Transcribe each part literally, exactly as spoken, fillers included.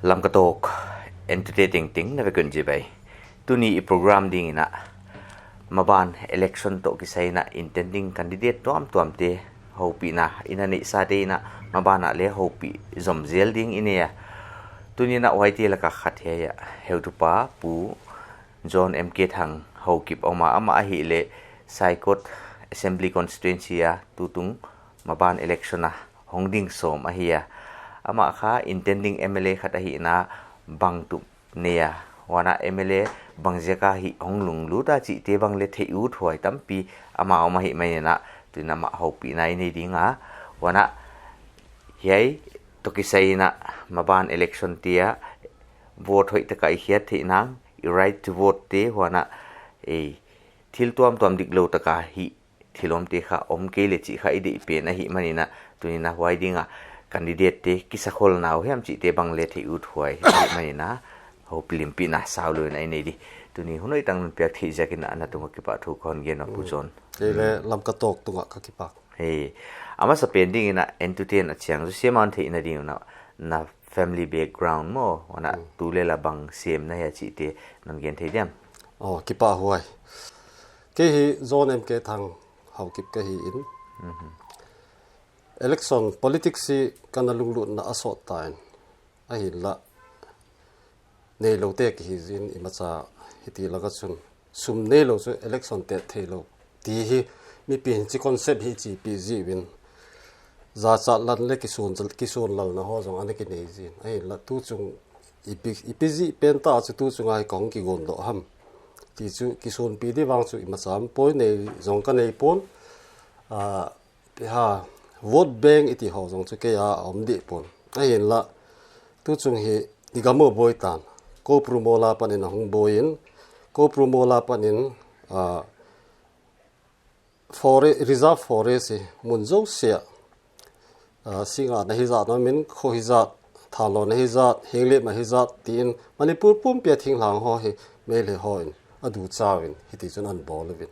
Lamka Talk, entertaining ting na vekun jibai. Tuni i program ding ina, maban election toh kisai ina intending candidate tuam tuam te houpi na ina nei sa te ina, maban a le houpi zom zel ding ina ya. Tuni na Y T laka khat he ya, heutupa Pu John M K Thang Haokip oma ama ahi le Saikot Assembly Constituency a tutung maban election a hong ding som ahi a. Ama kha intending M L A khat ahi na bang tup nei a. Wana M L A bang zia ka hi hong lunglut a chi te bang le thei u thuai tampi ama oma hi mai na tuina ma houpi na i nei ding a. Wana hiai toh kisai ina maban election tia vote hoi taka i hiat thei nang i right to vote te wana ei thil tuam tuam dik lo taka hi thilom te kha om kei le chi kha i dei pen ahi manina tunina huai dinga candidate te kisa khol nau hiam chi te bang le thei u thuai hi manina houpi limpi na sau lo na i nei di tuni hunoi tang nun piak thei ziak ina ana tunga kipa thu kon gen ma Pu John. Kei le Lamka Talk tunga ka kipa. He, ama sa pen ding ina entertain a chiang zu siam an thei na ding na na family background mo wana tu le la bang siam na ya chi te non gen thei diam. Oh, kipa huai. Kei hi John M K Thang Haokip ka hi in. Election politics hi kana lunglut na asot ta in. Ahin la nei lo te ki hi zin imacha hiti laka chun sum nei lo chu election te thei lo ti hi mipi hin chi concept hi chi pi ji win za cha lan le kisun kisun lal na ho zong ana ki nei zin ahin la tu chung ipi ipi ji pen ta chu tu chung ai kong ki gon do ham ti chu kisun pi di wang chu imacha am poi nei zong ka nei pon a Pi ha, vote bank iti ho zong chu kei a om di pon. Ahin la, tu chung hi i gamo boi tan. Ko prumola panin a hung boi in, ko prumola panin uh, forest, reserve forest hi mun zo sia. Uh, singa na hi zat, na min kho hi zat, thalo na hi zat, hinglip na hi zat, tiin Manipur pum pia thing lang ho hi, mei le ho in, a du chawin, hiti chun an bol uvin.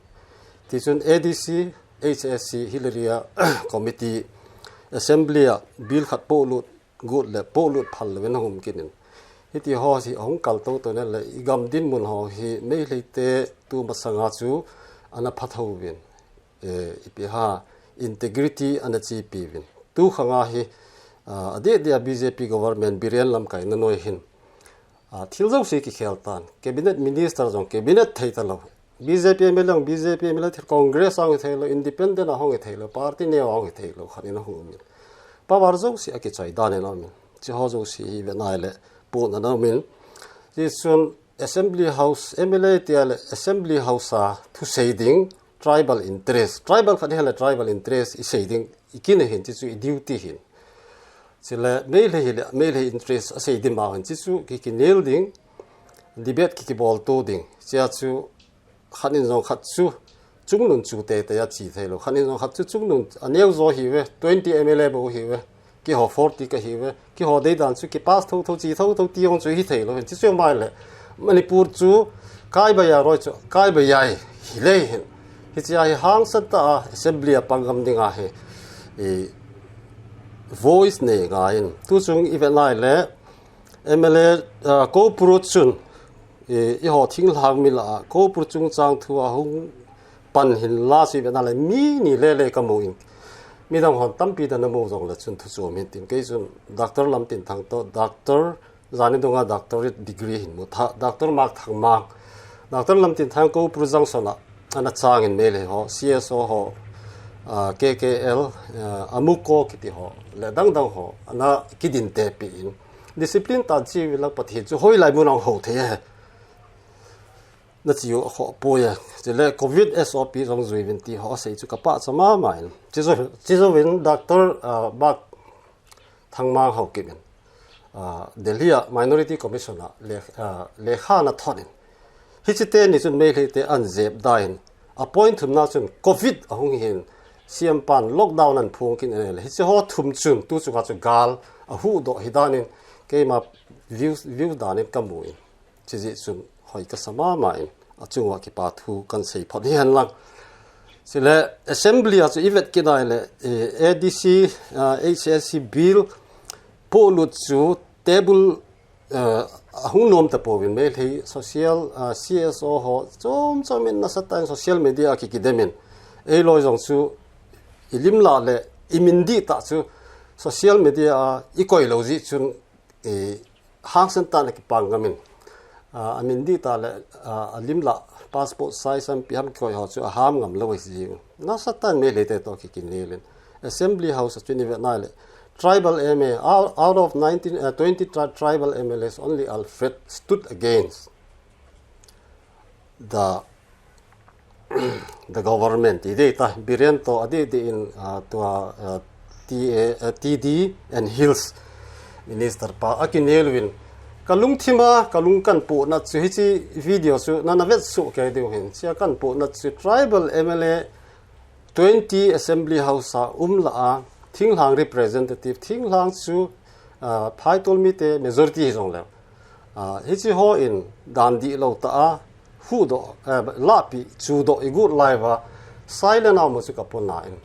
Ti chun A D C, H S C, Hilaria Committee, Assembly a bill khat polut gut le polut phal le ven hum kinin. Hiti ho si hong kal to to ne le i gam din mun ho hi mei le te tu masanga chu ana phatho vin. Eh, ipi ha integrity ana chi pi vin. Tu khanga hi uh, a dia dia B J P government Biren lam kai na noi hin. Uh, thil zo si ki khel tan. Cabinet minister zong cabinet thei ta lo. B J P M L A, B J P M L A thil Congress ang thei lo, independent a hong thei lo, party neo ang thei lo, khan in a hong min. Power zo si a ki chai dan in a min. Chi ho zo si hi ve nai le, pu na na min. Chi sun Assembly House, M L A tia le Assembly House a thu sei ding, tribal interest. Tribal khat hi le tribal interest i sei ding, i kin hin chi chu i duty hin. Chile, mei le hi le, mei le interest a sei ding ma hin chi chu ki ki nil ding, debate ki ki bol tu ding. Chia chu khat in zong khat chu chung nun chu te te a chi thei lo. Khat in zong khat chu chung nun a neo zo hi ve, twenty M L A bo hi ve, ki ho forty ka hi ve, ki ho dei dan chu ki pass tho tho chi tho tho ti hong chu hi thei lo. Chi chu mai le Manipur chu kai ba ya roi chu kai ba ya hi le hin. Hi chi a hi hang san ta a assembly a pang gam ding a hi. I voice nei nga in. Tu chung i ve nai le M L A uh, ko puru chun i, i ho thing hlang mi la ko puru chung chang thu a hung pan hin la si ve na le mi ni le le ka mu in mi dang hon tampi da na mu zong le chun thu chu min tin kei chun doctor Lam Tin Thang to doctor zani donga doctorate degree hin mu tha doctor Mak Thang Mang doctor Lam Tin Thang ko puru jang sona ana chang in me le ho C S O ho uh, K K L uh, amuko kiti ho le dang dang ho ana kidin te pi in discipline tan chi vin lang Pathian chu hoi lai mun ang ho thei e. Na chi u a kho poi e. Chi le covid S O P zong zui vin ti ho sei chu ka pa cha ma ma in. Chi zo chi zo vin doctor uh, Bak Thangmang Haokip in. Uh, Delhi a Minority Commission a le uh, lekha na thon in. Hi chi te ni chun mei le te an zep da in. A point thum na chun covid a hung hin siam pan lockdown an phung kin en le hi chi ho thum chun tu chu ka chu gal a hu do hi dan in keima views views dan in ka mu in chi ji chun hoi ka sama ma in a chunga ki pa thu kan sei phot hi han lang chi le assembly a chu i vet ki nai le eh, A D C uh, H S C bill polut chu table uh, ahung nom tapouvin, Meitei social, uh, C S O ho chom chom in nasatah in social media a kikidemin, eiloi jong chu ilim lah le imin dihtah chu social media a ikoi lou jeh chun, eh, hangsan tah in akipang ngamin. Ah, amin dihtah le, ah, alim lah passport size ham ipi ham kikoi ho chu aham ngam lou ahi jing. Nasatah in Meitei te toh kikinelin. Assembly House a chun ivet nai le, tribal M A, out, out of nineteen, uh, twenty tri-, tribal M L As, only Alfred stood against the the government, ti dei ta, Biren toh adeh deh in, uh, tua, uh, T A, uh, T D and Hills Minister pa akinel uvin. Kalungthim a, kalung kapohnat chu hiche video chu nana vetsuh kei diu hin. Hiche a kapohnat chu tribal M L A twenty Assembly House a um lah a, thinglhang representative, thinglhang chu, uh, phaitol mite majority hijongleh, ah, hiche hon dan dihlou tah a, huhdoh, eh, lahpeh, chuhdoh igot lai uva, silent a um u chu kapona in.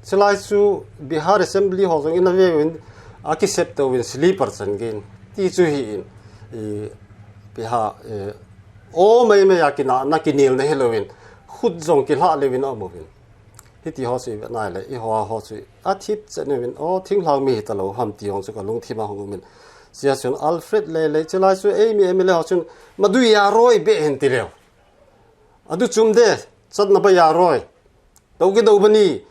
Chulai chu Bihar Assembly ho jong in ave uvin, akisep tou vin, sleeper chan gei in. Ti chu hi in, i, Bihar, eh, o mai mai a kinahna kinelna hilou in, khut jong kilhah lou vin aum uvin. Hiti ho chu ivet nai le, eiho ho chu athip chet uvin, o, thinglhang mi hitalou ham ti jong chu kalungthim a hung umin. Hichea chun Alfred lele, chulai chu eimi M L A ho chun, "Madu yaroi be hin ti leu. Adu chum de, chatna ba yaroi. Dou kidou bani,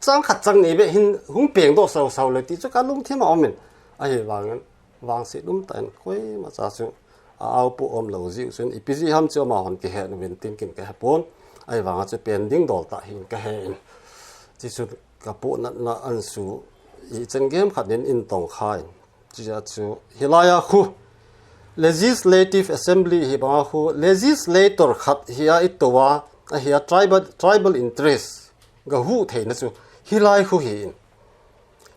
chang khat chang ni be hin hung pengdoh sau sau le," ti chu kalungthim a umin. Ahivangin, vangset um tah in koimacha chu a-aopoh umlou jeh u chun, ipi jeh ham chu amahon kihet uvin tin kin kahepon. Ahivanga chu pending dol tah hin kahe in. Hiche chu kapohnatna ansu, ichan gei ham khat in eintong khan. Hichea chu hilai a khu Legislative Assembly hi banga khu legislator khat hi a itou a, ahi a tribal, tribal interest gahuh theina chu hilai khu hi in.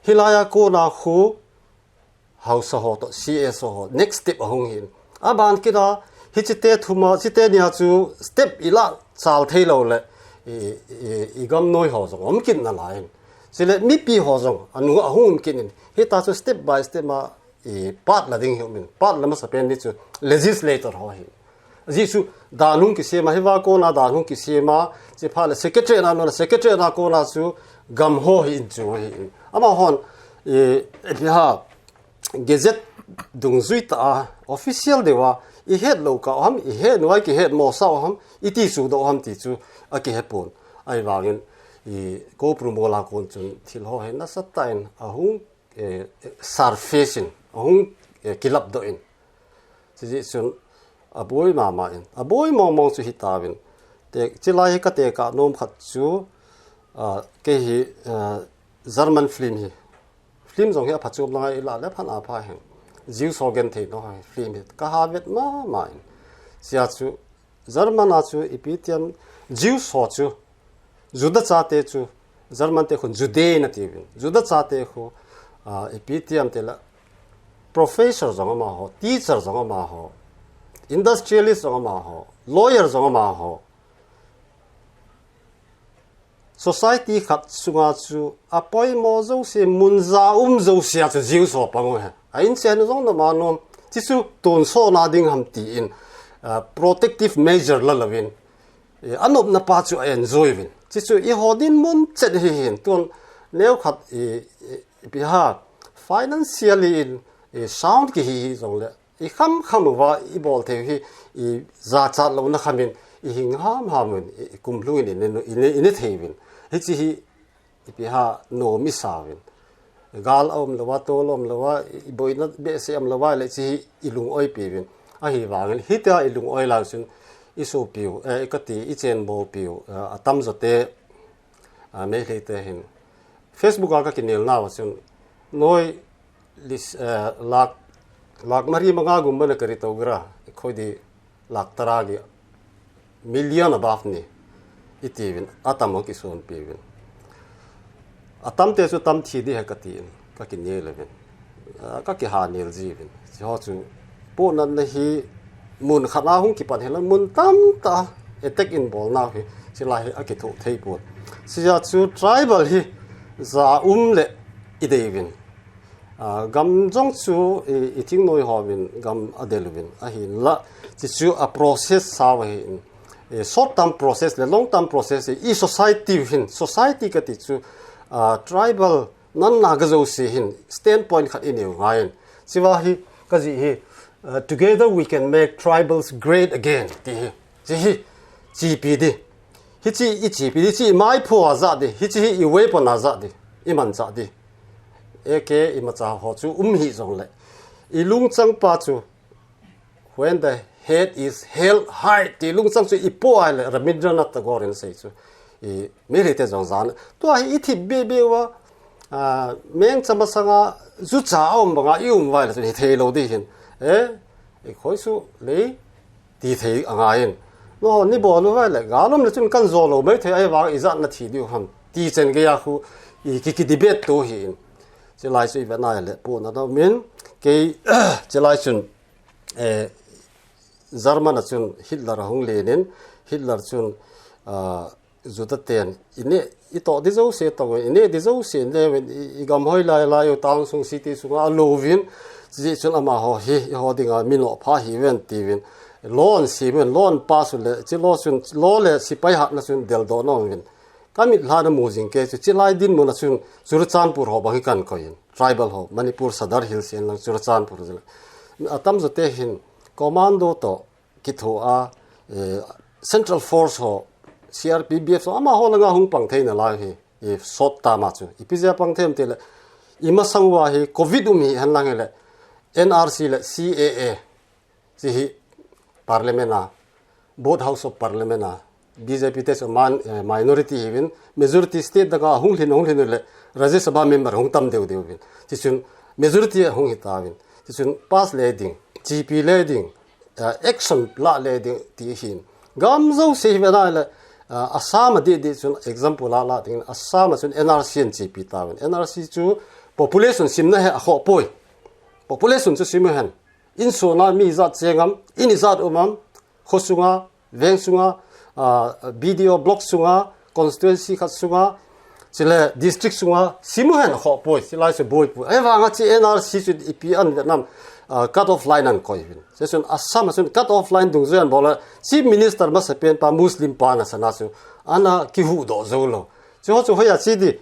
Hilai a kona khu Hausa ho toh, C S O ho, next step ahung hin. Aban kit a, hiche te thum a, hiche te ni a chu step ilah chal thei lou le, i, i, i gamnoi ho jong um kit nalai in. Chule mipi ho jong, anu ahung um kit in. Hitia chu step by step a, i, pat la ding hi um in. Pat la masapen ni chu legislator ho hi. Ajeh chu dan hung kisem a, hiva kona dan hung kisem a, chuphat le secretary na, na secretary na kona chu gam ho hi in chu hi in. Amahon, i, i ha, gazette dungjui tah a, official deuva, ihet lou kah u ham, ihet nuvai kihet mosah u ham, iti sudoh u ham ti chu akihepon. Ahivangin, i, Koupru mol a kon chun thil ho hi nasatah in ahung, eh, surface in, ahung, eh, kilapdoh in. Chujeh chun aboi mama in, aboi mong mong chu hitauvin. Te, chulai hi katekah nom khat chu, ah, kei hi, ah, German film hi. Film jong hi aphachom langa ilah le phan apha hen. Jews ho genthei nau hi film hi kaha vet mama in. Hichea chu German a chu ipi tiam Jews ho chu, Juda chate chu, German te khun Jude nati uvin. Juda chate khu, ah, ipi tiam tile professor jong amaho, teacher jong amaho, industrialist jong amaho, lawyer jong amaho. Society khat sunga chu apoimo jouse, mun ja um jouse a chu Jews ho pang u hi. A inchen jong nom anom. Hichu tonsot na ding ham tin, ah, protective measure la louvin, eh, anopna pa chu a enjoy uvin. Hichu eiho dinmun chet hi hin tun neokhat i, i, ipi ha financially in, eh, sound kihi hi jongle, ikham kham uva ibol thei hi, ijachat louna kham in, ihing ham ham uvin, i, ikum lhung in, i, i, i, i ne thei uvin. Hiche hi ipi ha nom isa uvin. Gal aum louva, tol aum louva, iboina behseh aum louva le hiche hi ilung oipi uvin. Ahivangin hitia ilung oi lai chun isopiu, eh, kati, ichenbou piu, eh, atamjo te, ah, Meitei te hin Facebook a kakinel nauva chun, noi lis, eh, lakh, lakh mari manga gum bana kari tou gira, khoi di lakh tara gi, million above ni, iti uvin, atam ho kisonpi uvin. Atam te chu tam thi di hi katin, kakinel uvin. Ah, kakiha nel ji uvin. Hiche ho chu, pohnatna hi mun khat a hung kipan hilou, mun tamtah a attack in bol nau hi, chulai hi akithoh thei pon. Hichea chu tribal hi ja um le idei uvin. Ah, gam jong chu i, i thingnoi hovin gam adel uvin ahinla, chuchu a process sao ahin, i short term process le long term process i society hin, society kati chu, ah, tribal nan na ga jouse hin standpoint khat i neu ngaiyin. Chuva hi kaji hi, ah, "Together we can make tribals great again," ti hi. Chi hi, chepi di. Hichi i chepi di, chi i maipho a ja di, hichi hi i weapon a ja di, i manchah di. Eke imacha ho chu um hih jongle, i lungchang pa chu, "When the head is held high," ti lungchang chu i po a le, Rabindranath Tagore in asei chu. I, mi rite jong jan. Tua hi i thip be be uva, ah, mengcha masanga jucha a um banga i um uva le chun hithei lou di hin. Eh, i khoi su lei ti thei angaiyin. No, ni bol uva le, gal um le chun kan jo lou maithei, ahivang ijat na thi diu ham ti chen geiya khu i ki, ki debate to hin. Chulai chu i vet na le, pu na dau min, kei, chulai chun, eh, German a chun Hitler ahung len in, Hitler chun, ah, Juda ten, i neh, i toh di jouse toh, i neh di jouse le uvin, i, i gam hoilai lai u, town sung, city sunga alo uvin, chuti chun amaho hi, eiho dinga mi nohpha ahiuve tiuvin, law asem uvin, law apass u le, chu law chun, law le sepai hatna chun deldoh nom uvin. Ka mitlhan a mu jing kei chu, chulai dinmun a chun Churachandpur ho bang hi kan koi in, tribal ho, Manipur Sadar Hills in lang Churachandpur jing. Atamjo te hin commando toh kitho a, eh, Central Force ho, C R P F ho, amaho langa hung pang thei nalai hi, i short term a chu. Ipi jeh a pang thei em ti le, i masang uva hi covid um hi hen lang hile, N R C le C A A, chi hi Parliament a, both House of Parliament a, B J P te chu man, eh, minority hiuvin, majority state danga hung lhin, hung lhin u le, Rajya Sabha member hung tam deu deu uvin. Chi chun majority ahung hi tauvin. Chi chun pass le ding, chepi le ding, eh, action la le ding ti hin. Gam jouse hi ve na le, eh, Assam a di di chun example la la ding, Assam a chun N R C in chepi tauvin. N R C chu population simna hi akhoh poi. Population chu sim u hen. In sunga mi ijat cheng am, in ijat um am, kho sunga, veng sunga, ah, B D O block sunga, constituency khat sunga, chule district sunga, sim u hen akhoh poi, chulai chu boi poi. Ahivanga chu N R C chu ipi ahi ve nam, ah, cut off line ahin koi uvin. Chuchun Assam a chun cut off line dungjui ahin bol a, Chief Minister masapen pa Muslim pa ana sana chu, ana kihuhdoh jou lou. Chuho chu hoiya che di,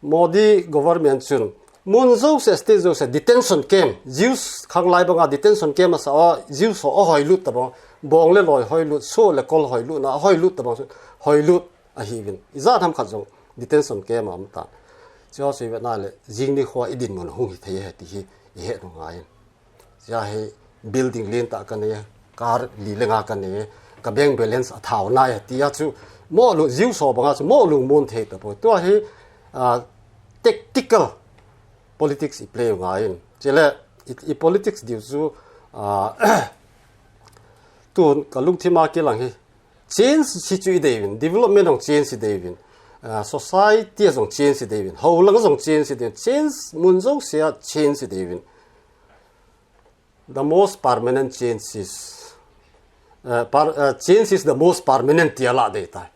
Modi government chun mun jouse, state jouse, detention camp, Jews khanglai banga detention camp asa a, Jews ho ahoilut tabang, bong le loi hoilut, soh le kol hoilutna, ahoilut tabang chun, hoilut ahiuvin. Ijat ham khat jong detention camp a um tan. Chuho chu i ve na le, jing nikho a i dinmun hung hithei ahi ti hi, i het u angaiyin. Chia hi building lentah kanei, car li le nga kanei, ka bank balance athao nai, tia chu mo lung, Jews ho banga chu mo lungmon thei tapoi. Tua hi, ah, tactical politics i play u angaiyin. Chule i, i politics diu chu, ah, tun ka lungthim a kilang hi, change hi chu i dei uvin, development jong change i dei uvin, ah, society a jong change i dei uvin, hou lang jong change i dei uvin, change mun jouse a change i dei uvin. The most permanent change is, uh, per-, uh, change is the most permanent, tia la dei tai.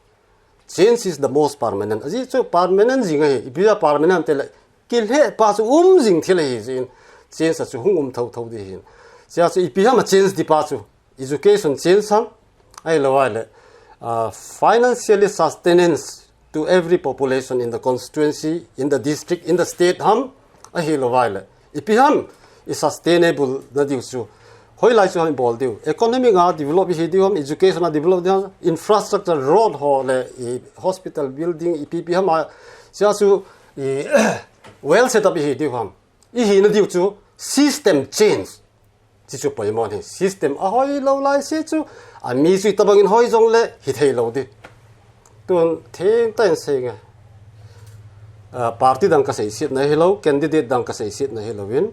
Change is the most permanent. Ajeh chu permanent jing ahi, ipi a permanent ti le, kilheh pa chu um jing thil ahi jeh in, change a chu hung um thotho di hin. Chia chu ipi ham a change di pa chu, education change ham, ahilou vai le, uh, financially sustenance to every population in the constituency, in the district, in the state ham, ahilou vai le. Ipi ham i sustainable na diu chu. Hoilai chu ham i bol diu. Economy a develop i hi diu ham, education a develop diu ham, infrastructure, road ho le, i hospital building, ipi ipi ham a. Chia chu i well set up i hi diu ham. I hina diu chu system change. Chi chu poimo ahi. System ahoilou lai se chu, a mi chu itobang in hoi jongle hithei lou di. Tun thengtah in sei nge. Ah, party dang ka seiset na hilou, candidate dang ka seiset na hilouvin.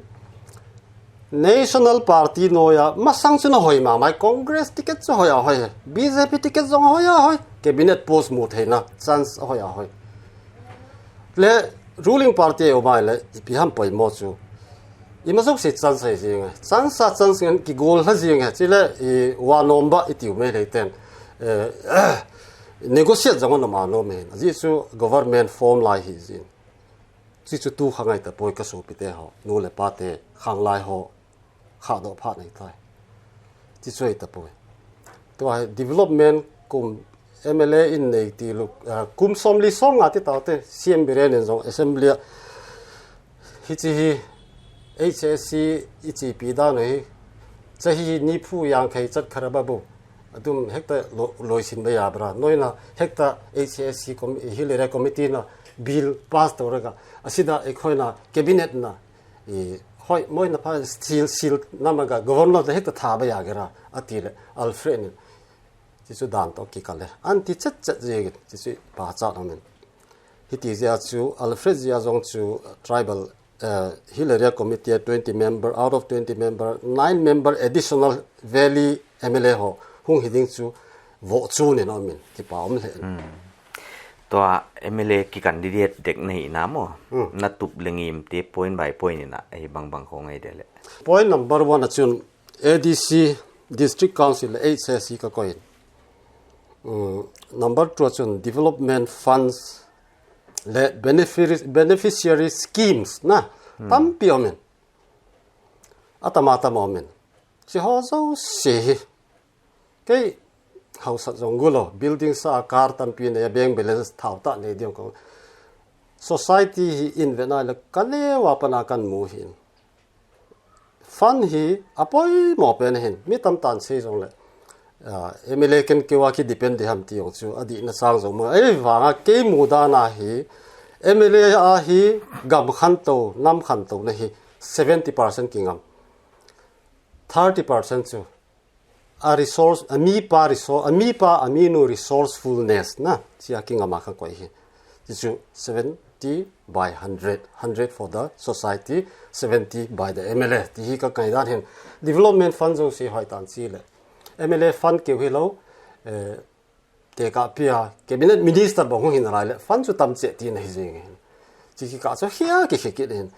National Party noiya, masang chu na hoi mama, Congress ticket chu hoi a hoi. B J P ticket jong hoi a hoi. Cabinet post mu theina, chance a hoi a hoi. Le ruling party a um a le, ipi ham poimo chu. Ima jouse chance ahi jing e. Chance a chance ngen kigol lha jing e. Chule i vanom ba i tiu mai lei ten. Eh, negotiate jong ana ma nom e. Ajeh chu government form lai hi jin. Chuchu tu kha ngai tapoi ka sopite ho, nu le pate, khanglai ho, kha doh pha nei tai. Chuchu ai tapoi. Tua development kum M L A in nei ti lu, ah, kum som li som nga ti taute, C M Biren in jong assembly a. Hichi hi H S C ichi pi dan hi. Chahi ni phu yang khai chat khara babu. Adum hekta lo, loisin ba ya bra. Noina hekta H S C com, Hill Area Committee na bill pass to raga. Asida ekhoina cabinet na. I, hoi, moina pha sil, sil namaga governor da hekta tha ba ya gera. Atile Alfred ni. Chuchu dan to kikale. Anti chat chat je chuchu pa cha na men. Hiti jia chu Alfred jia jong chu tribal, eh, Hill Area Committee twenty member, out of twenty member, nine member additional Valley M L A ho hung hiding chu vo chu ni no min kipa om le. Tua M L A ki candidate dek na hi na mo. Na tup le ngim te point by point ni na hi bang bang kho ngai de le. Point number one a chun A D C, District Council le H S C ka koin. Um, number two a chun development funds le benefici-, beneficiary schemes na tampi omin. Atama tama omin. Si ho zo si hi. Kei hausat jong gulo, building sa car tampi ne bank balance thau ta ne diong ko. Society hi in ve na le ka le wa pana kan mu hin. Fund hi a poimo pen hin, mi tam tan sei jong le. Ah, M L A ken kewa ki depend de ham ti jong chu, a di na sang jong mo. Ei, vanga kei mu dan a hi, M L A a hi gam khan to, nam khan to na hi, seventy percent ki ngam. Thirty percent chu, a resource, a mi pa resource, a mi pa, a mi nu resourcefulness na, chia ki ngam a khan koi hi. Ti chu seventy by hundred, hundred for the society, seventy by the M L A. Ti hi ka kai dan hin development fund jo si hoi tan si le. M L A fund keu hi lo, eh, te ka pia, cabinet minister bang hung hin rai le, fund chu tam che ti na hi jing hin. Chi ki ka chu hia ki khi ki hin.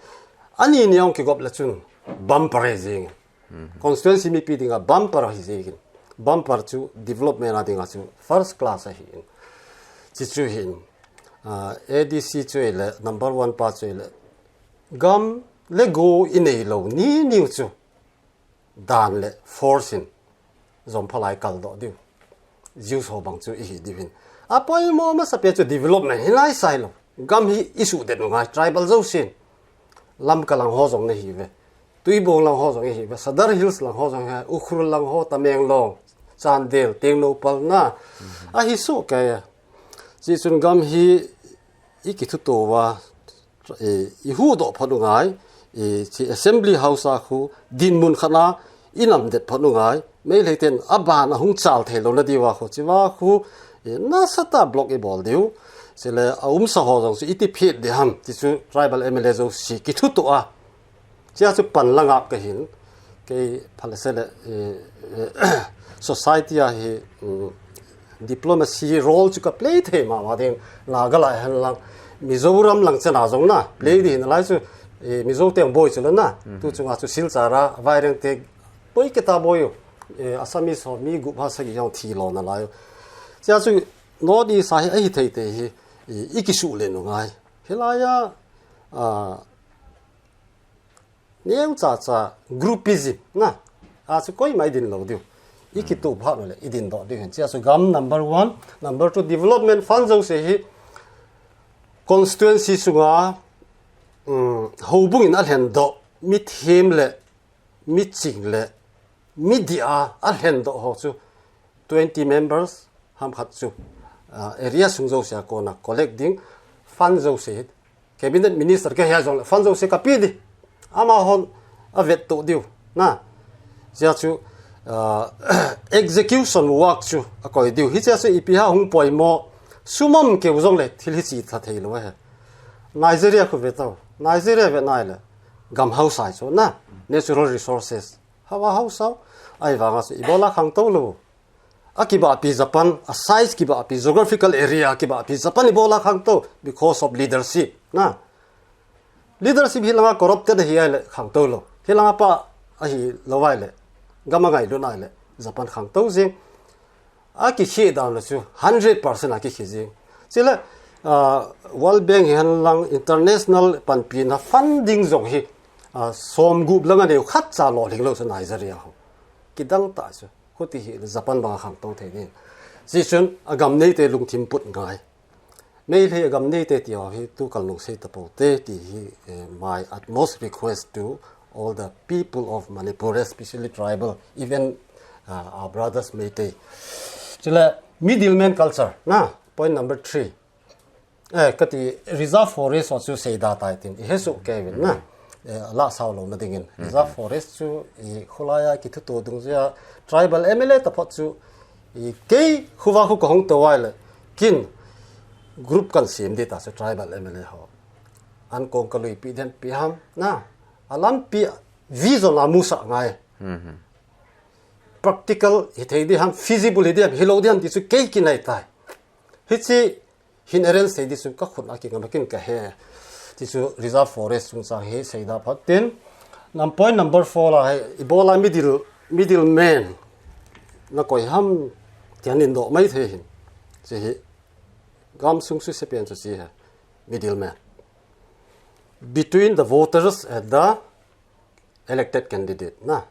Ani ni ong ki gop le chun, bumper hi jing hin. Constituency mi pi dinga bumper hi jing hin. Bumper chu development a dinga chu first class a hin. Chi chu hin. Ah, A D C chu le, number one pa chu le. Gam le go i nei lo ni niu chu. Dan le force in. Zom phalai kal do diu. Jiu so bang chu i hi diu hin. A poimo masa pe chu development hi lai sai lo. Gam hi i su det ngai tribal zo sin. Lamka lang ho jong na hi ve. Tuibong lang ho jong i hi ve. Sadar Hills lang ho jong hi. Ukhrul lang ho, Tamenglong, Chandel, Tengnoupal na. A hi su ke. Chi chun gam hi i ki thu to wa. I, i hu do phat u ngai, i, chi assembly house a khu, din mun khat na, i nam det phat u ngai, mei lei ten a ban a hung chal thei lo na di wa khu, chi wa khu, i, na sa ta block i bol diu, chi le a um sa ho jong si i ti phit di ham, ti chu tribal M L A jo si ki thu to a. Chia chu pan la ngap ka hin, kei phalase le, eh, eh, society a hi, um, diplomacy role chu ka play thei ma ma ding la ga la hen lang Mizoram lang chena jong na play di hin lai chu, eh, Mizo teng boi chu la na tu chunga chu Silchar a Vaireng te boi ke ta boi u, eh, Assamese ho mi gup ha sagi jong thi lo na lai u. Chia chu North East a hi, a hi thei te hi, i, i ki su le nu ngai. Hi lai a, ah, Neu cha cha groupism na. A chu koima i din lo diu. I ki tu phat le i din do diu hin. Chia chu gam number one, number two development fund jo se hi constituency sunga, um, houbung in a lhen do, mi them le, mi ching le, mi dia a lhen do ho chu twenty members ham khat chu, ah, area sung jo se a kona collect ding fund jo se hi Cabinet Minister ke hia jong le fund jo se ka pi di. Ama hon a vet to diu. Na. Chia chu, ah, execution work chu a koi diu. Hi chia chu ipi ha hung poimo sum um keu jong le thil hi chi tha thei lo he. Nigeria khu ve tau. Nigeria ve nai le gam hau sai chu na. Natural resources. Hawa hau sau. Ai vanga chu i bola khang to lo. A kiba pi Japan, a size kiba pi, geographical area kiba pi Japan i bola khang to because of leadership. Na. Leadership hi langa corrupted hi ai le khang to lo. Hi langa pa a hi lo ai le. Gam a ngai lo nai le. Japan khang to jing. A ki khi down le chu hundred percent a ki khi jing. Chi le uh, World Bank hi henlang international panpina funding jong hi uh, som gup lang aneu khat cha lo hling lo chu Nigeria ho. Kidang ta chu. Khuti hi Japan banga khang to thei din. Jichun agam neite lungthim put ngai. Meilhei agam neite ti ho hi tu kal nung sei tapo te ti hi eh, my utmost request to all the people of Manipur, especially tribal, even uh, our brothers Meitei. Chule middleman culture na point number three. Eh, kati reserve forest ho chu seida tai tin i hesu kevin na. Eh, la sao lo na dingin reserve forest chu i khulaya kithuto dung jia tribal M L A tapot chu i kei khuva khu ka hong to wai le kin group kan sim di ta chu tribal M L A ho. An kong ka lui pi den pi ham na. Alam pi vision a musa ngai. Practical hi thei di ham, feasible hi di ham, hi lo di ham ti chu kei kinai tai. Hichi hin arrange thei di chu ka khut a kingam kin ka he. Ti chu reserve forest chung chang hi seida phat tin. Nam point number four la hi ibola middle middle man na koi ham ti an in do mai thei hin. Chi hi gam sung su se pen chu chi he middle man. Between the voters and the elected candidate na.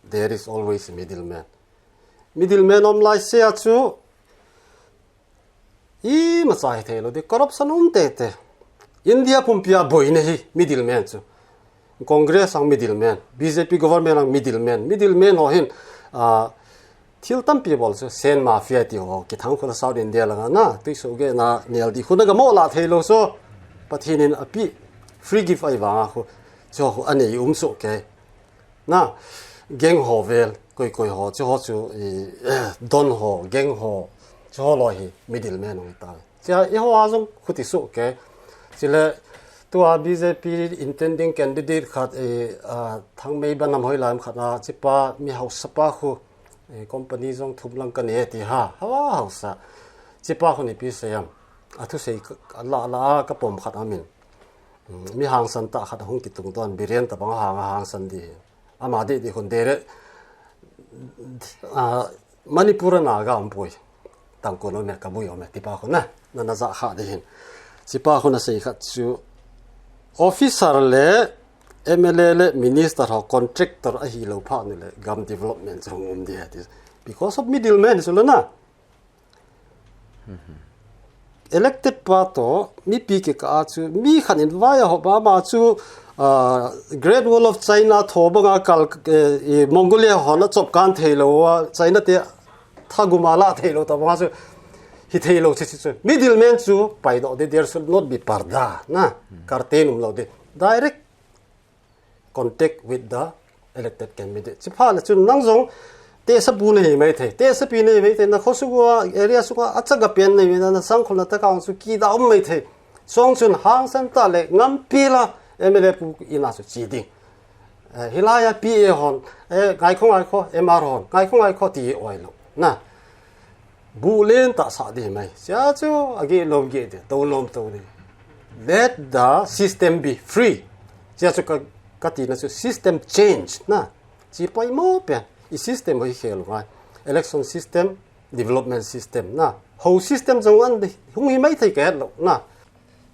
There is always a middleman. Middleman om lai se a chu i ma chai thei lo di corruption um te te. India pumpia boina hi middleman chu. Congress ang middleman, B J P government ang middleman. Middleman ho hin uh, thil tampi bol chu Sen mafia ti ho kithang khuna South India langa na tui so ge na nel di khuna ga mo la thei lo so Pathin in api free gift ai vanga khu chu khu anei um so ke. Na, gang ho vel, koi koi ho, chu ho chu, i, don ho, gang ho, chu ho lo hi, middle man hong ta. Chia i ho a jong khuti su ke. Chile, tua B J P intending candidate khat, i, a, Thangmeiban nam hoi lam khat na, chipa mi hausa pa khu, i, company jong thum lang ka ne ti ha, hawa hausa. Chipa khu ni pi sayam. A thu sei ka, la, la, ka pom khat amin. Mi hangsan ta khat hung kitung ton, Biren ta bang hang hangsan di. Ama di di hun dere, ah, Manipur a Naga um pui. Tangkun um e, Kabui um e, tipa khun na, na na za kha di hin. Chipa khun a sei khat chu, officer le, M L A le, minister ho, contractor ahi lo pha ni le, gam development chu hung um di ha ti. Because of middleman chu lo na. Elected pa to, mipi kikah a chu, mi khat in vai a hop a, ama chu, ah, Great Wall of China tho banga kal, eh, i Mongolia hon a chop kan thei lo a, China te thagum a la thei lo ta banga chu, hi thei lo chi chi chu. Middleman chu pai doh di, there should not be parda, na, curtain um lo di. Direct contact with the elected candidate. Chi pha le chun nang jong tehsa bu na hi mai thei. Tehsa pi na hi mai thei. Na kho sunga, area sunga, a chaga pen na hi mai na, na sang khol na ta ka ang su ki da um mai thei. Song chun hangsan ta le ngam pi la M L A pu ina su chi ding. Eh, hilai a P A hon, eh, ngai kho, ngai kho, M R hon, ngai kho, ngai kho ti oi lo. Na. Bu len ta sa di mai. Sia chu a ge lom ge de, to lom to di. Let the system be free. Sia chu ka, ka ti na chu system change na. Chi poi mo pe. I system hoi khel ngai. Election system, development system na. Ho system jong an di. Hung hi mai thei ke lo na.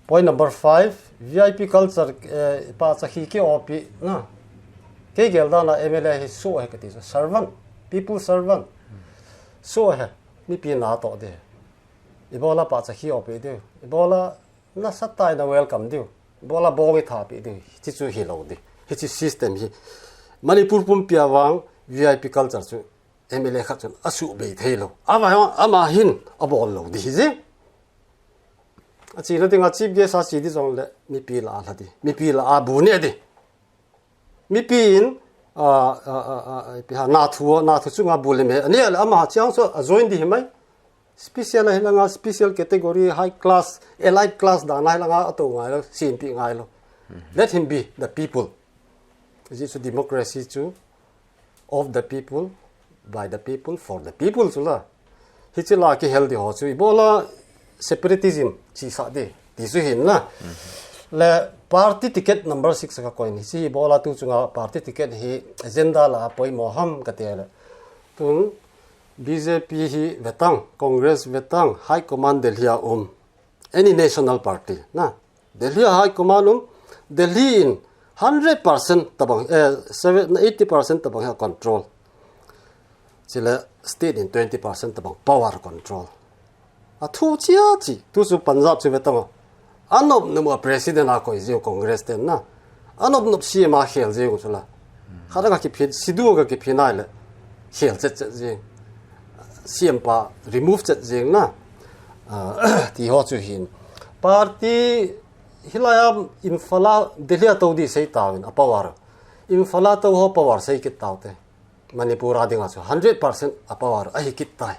Point number five, V I P culture, eh, pa cha khi ki opi, na. Ke gel da na M L A hi so he ka ti so, servant, people servant. So he, mipi na to de. Ibola pa cha khi opi de. Ibola na sa tai na welcome de. Ibola bo ngi tha pi de. Chi chu hi lo de. Hi chi system hi. Manipur pumpi a vang V I P culture chu M L A khat chun a su bei thei lo. Ama, ama hin a bol lo di hi je. A chi na ding a chief guest a chi di jong le mipi la a la di. Mipi la a bu ne di. Mipi in, a, a, a, a, a, pi ha, na thu, na thu chunga bu le me. Ani le ama chiang so a join di hi mai. Special a hi langa, special category, high class, elite class da na hi langa a to ngai lo, sin pi ngai lo. Let him be the people. Ji chu democracy chu of the people, by the people, for the people chu la. Hi chi la ki hel di ho chu ibola separatism chi sa di, ti chu hin la. Le party ticket number six ka koi ni. Chi ibola tu chunga party ticket hi agenda la poi mo ham ka te le. Tun B J P hi vetang, Congress vetang, High Command Delhi a um. any national party na. Delhi a high command um, Delhi in hundred percent tabang, eh, seven, eighty percent tabang hi a control. Chule state in twenty percent tabang power control. A thu chia chi, tu chu Punjab chu ve tang o. Anop nop a president a koi jing Congress ten na. Anop nop C M a khel jing chu la. Khada ka kiphin, Sidhu ka kiphin ai le. Khel chet chet jing. C M pa remove chet jing na. Ah, ti ho chu hin. Party hilai a Imphal a Delhi a tou di sei tauvin a power. Imphal a tou ho power sei kit tau te. Manipur a dinga chu hundred percent a power a hi kit tai.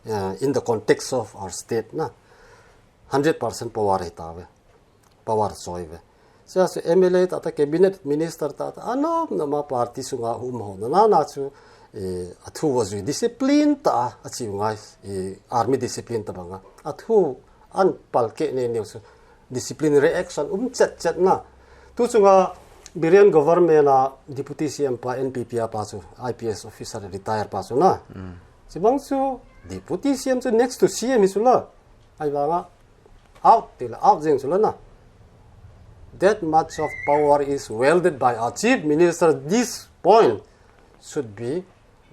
Uh, in the context of our state na. Hundred percent power hi ta ve. Power choi ve. Sia chu M L A ta ta cabinet minister ta ta anop nop a party sunga um ho na na na chu, eh, a thu a jui discipline ta a chi ngai, eh, army discipline tabang a. A thu an pal ke ne ne chu disciplinary action um chet chet na. Tu chunga Biren government a deputy C M pa N P P a pa chu I P S officer retire pa chu na. Chibang chu deputy C M chu next to C M hi chu la. Ai vanga out ti la out jeng chu la na. That much of power is wielded by our chief minister. This point should be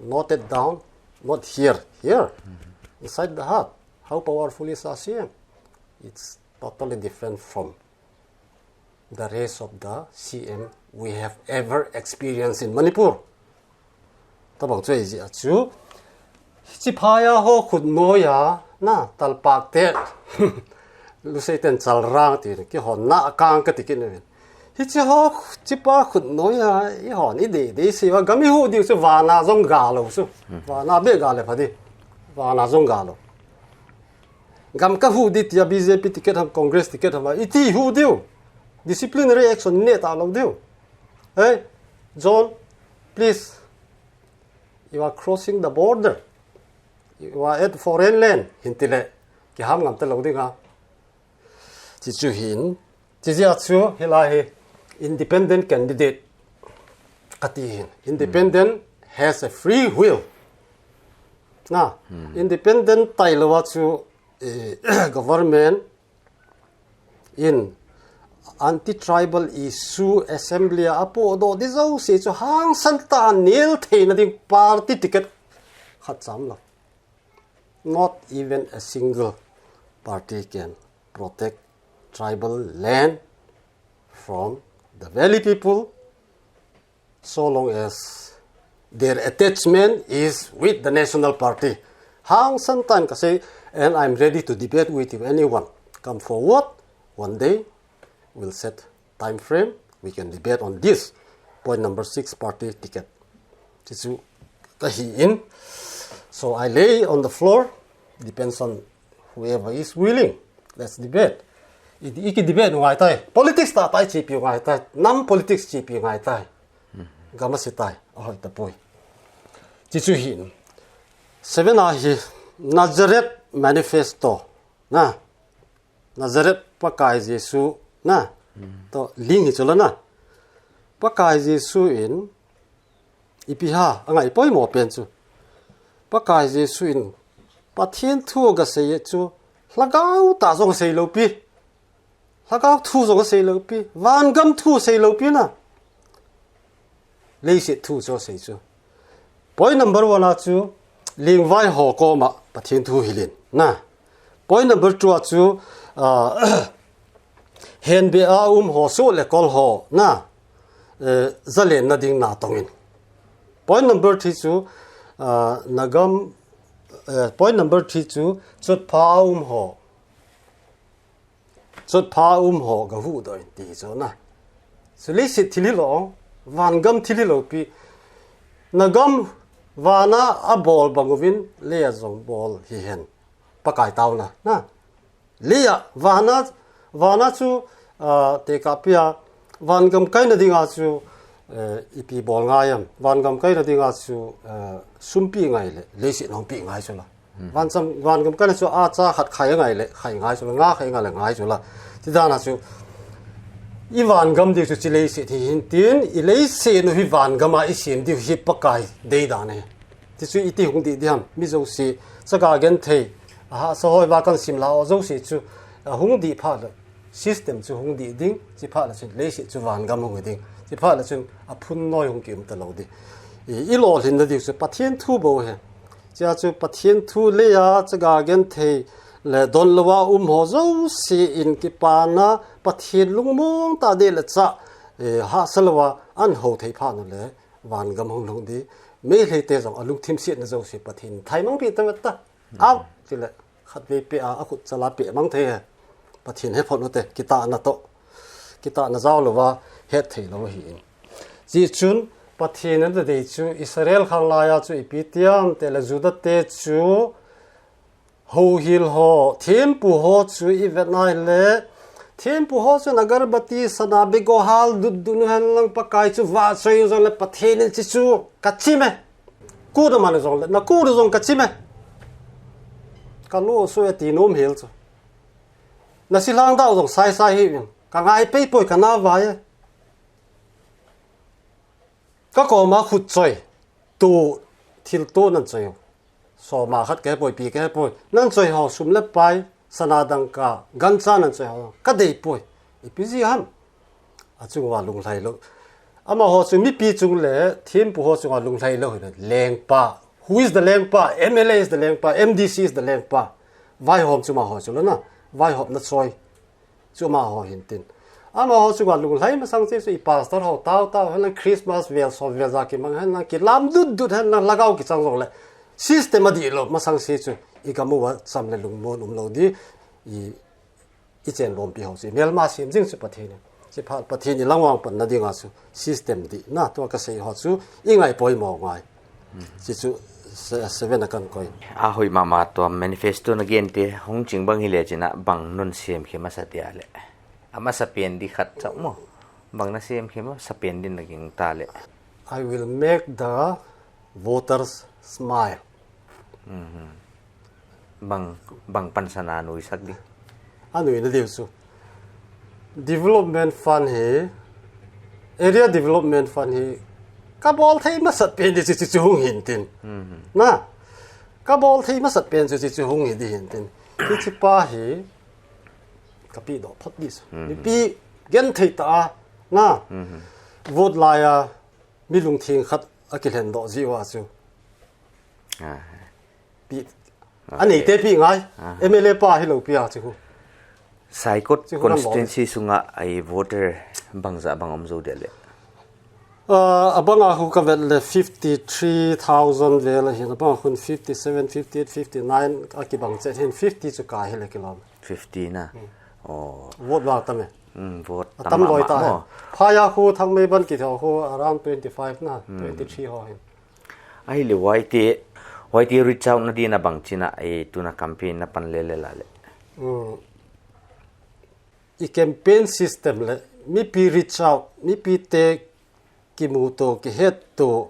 noted down, not here, here, inside the heart. How powerful is our C M? It's totally different from the rest of the C M we have ever experienced in Manipur. Tabang chu ei jia chu. Hichi phaya ho khut noya na talpak te. Lusei ten chalrang ti ki hon na kang ka ti kin ven. Hichi ho chi pa khut noya i hon i de de si wa gam i hu diu chu vana jong ga lo chu. Vana be ga le pha di. Vana jong ga lo. Gam ka hu di tia B J P ticket ham Congress ticket ham i ti hu diu. Disciplinary action ne ta lo diu. Hey, John, please. You are crossing the border. You are at foreign land. Hin ti le. Ki ham ngam ta lo ding ha. Chi chu hin. Chi jia chu hilai hi independent candidate ka ti hin. Independent has a free will. Na, independent tai lo a chu, eh, government in anti-tribal issue assembly a apodoh di jouse chu hangsan tah a nel theina ding party ticket khat cham lo. Not even a single party can protect tribal land from the valley people so long as their attachment is with the National Party. Hangsan tah in ka sei, and I'm ready to debate with you, anyone. Come forward, one day we'll set time frame, we can debate on this. Point number six, party ticket. Chi chu ka hi in. So I lay on the floor, depends on whoever is willing. Let's debate. I, i ki debate ngai tai. Politics ta tai chi pi ngai tai. Nam politics chi pi ngai tai. Gam a si tai. Ahoi ta poi. Chi chu hin. Seven a hi Nazareth Manifesto. Na. Nazareth Pakai Jesu. Na. To ling hi chu la na. Pakai Jesu in ipi ha, a ngai poimo pen chu. Pakai Jesu in Pathen thu ga sei chu. Lhagao ta jong sei lo pi. Lhagao thu jong sei lo pi. Vangam thu sei lo pi na. Leiset thu chu sei chu. Point number one a chu, lingvai ho koma Pathen thu hilin. Na. Point number two a chu, ah, henbe a um ho su le kol ho. Na. Eh, zalen na ding na tongin. Point number three chu, ah, nagam, eh, point number three chu, chotpha a um ho. Chotpha um ho ga hu doh in ti chu na. Chu leiset thil hi lo, vangam thil hi lo pi. Nagam vana a bol bang uvin, leia jong bol hi hen. Pakai tauna, na. Leia, vana, vana chu, ah, tekah pia, vangam kaina dinga chu, eh, ipi bol ngai am. Vangam kaina dinga chu, eh, sumpi ngai le, leiset hung pi ngai chu la. Van cham, vangam kaina chu a cha khat khai ngai le, khai ngai chu la, nga khai ngai le, ngai chu la. Ti dana chu, i vangam di chu chi leiset hi hin tin, i leiset nu hi vangam a i sem di hi Pakai dei dan e. Ti chu iti hung di di ham, mi jouse, chaga genthei, aha, sahoi va kan sim la o jouse chu, Ahung dih phat le system chu hung dih ding, chi phat le chun leiset chu vangam hung ding, chi phat le chun aphun noi hung kium talou ding. I, i lolhinna diu chu Pathen thu bou ahi. Chia chu Pathen thu lei a chaga genthei le donlouva um ho jouse in kipana Pathen lungmong tah dei le cha, eh, hahsa louva ahin hou thei phat uleh vangam hung lhung ding. Meitei te jong alungthim setna jouse Pathen thaimang pi ta ta. Au, tile khatvei peh a, akhut chal a peh mang thei e. Pathen he phot ute, kitahna toh. Kitahna jao louva het thei lou ahi. Chi chun Pathen in adei chu Israel khang laiya chu ipi tiam tile Juda te chu houhil ho, thempu ho chu i vet nai le, thempu ho chun agarbati sana bego hal dut dut nu hen lang Pakai chu vahchoi jong le Pathen in chi chu ka chim e. Kut a man jong le, na kut jong ka chim e. Ka lo so e ti nom hel chu. Na silhang dau jong sai sai hi in. Ka ngai pei poi ka na vai e. Ka koma khut choi. Tu thil tu nan choi ho. Soma khat ka he poi, pi ka he poi. Nan choi ho sum le pai, sana dangka, gancha nan choi ho. Ka dei poi. Ipi jeh ham. Achung uva lunglhai lou. Amaho chu mipi chung le thempu ho chunga lunglhai lou hi le. Lengpa. Who is the lengpa? M L A is the lengpa. M D C is the lengpa. Vaihom chu amaho chu lou na. Vaihomna choi. Chu amaho hin tin. Amaho chunga lunglhai masang chu i pastor ho tao tao hen lang Christmas vel som vel ja kimang hen lang kilam dut dut hen lang lhagao kichang jong le. System adih lou masang se chu i gam uva cham le lungmon um lou ding. I I chen lompi ho chu, i melma sem jing chu Pathen in. Chi phat Pathen in i lang vang panna dinga chu system dihna tua ka sei ho chu i ngai poimo ngai. Chi chu se-, seven a kan koi. Ahoi mama tua manifesto na gen te hung ching bang hile china bang nun sem khe masa tia le. A masa pen di khat chau mo. Bang na sem khe masa pen din na ging ta le. I will make the voters smile. Mhm. Bang, bang pansan a nuisak di. A nuina diu chu. Development fund hi, area development fund hi, ka bol thei masat pen di chu, chu, chu hung hin tin. Mhm. Na, ka bol thei masat pen chu, chu, chu hung hi di hin tin. Hichi pa hi, ka pi doh phot di chu. Mhm. Mipi gen thei ta a, na. Mhm. Vote lai a, mi lungtheng khat a kilhen doh ji uva chu. Ah. Pi, okay. Anei te pi ngai. Ah. M L A pa hi lou pi a chu. Saikot chu constituency sunga ai voter bangja bang um jou dia le. Ah, abang a khu ka vet le fifty three thousand vel ahin, abang a khun fifty seven, fifty eight, fifty nine a kibang chet hin fifty chu ka hi le kilom. Fifty na. Hmm. Oh. Vote vang tam e. Hmm, vote a tam tam loi ma ta mo. Phai a khu Thangmeiban kiti ho khu around twenty five na, hmm, twenty three ho hin. Ahile Y T, Y T reach out na dina bang china, eh, tuna campaign na pan le le la le. Hmm. I campaign system le, mipi reach out, mipi te kimu to, kihet to,